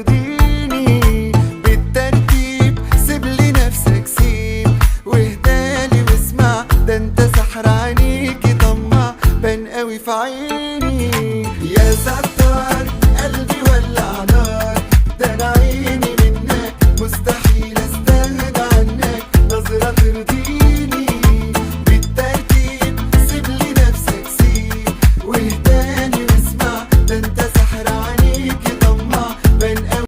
ترضيني. بالترتيب سيب لي نفسك سيب، واهدالي واسمع، ده انت سحر عينيكي طمع، بان قوي في عيني.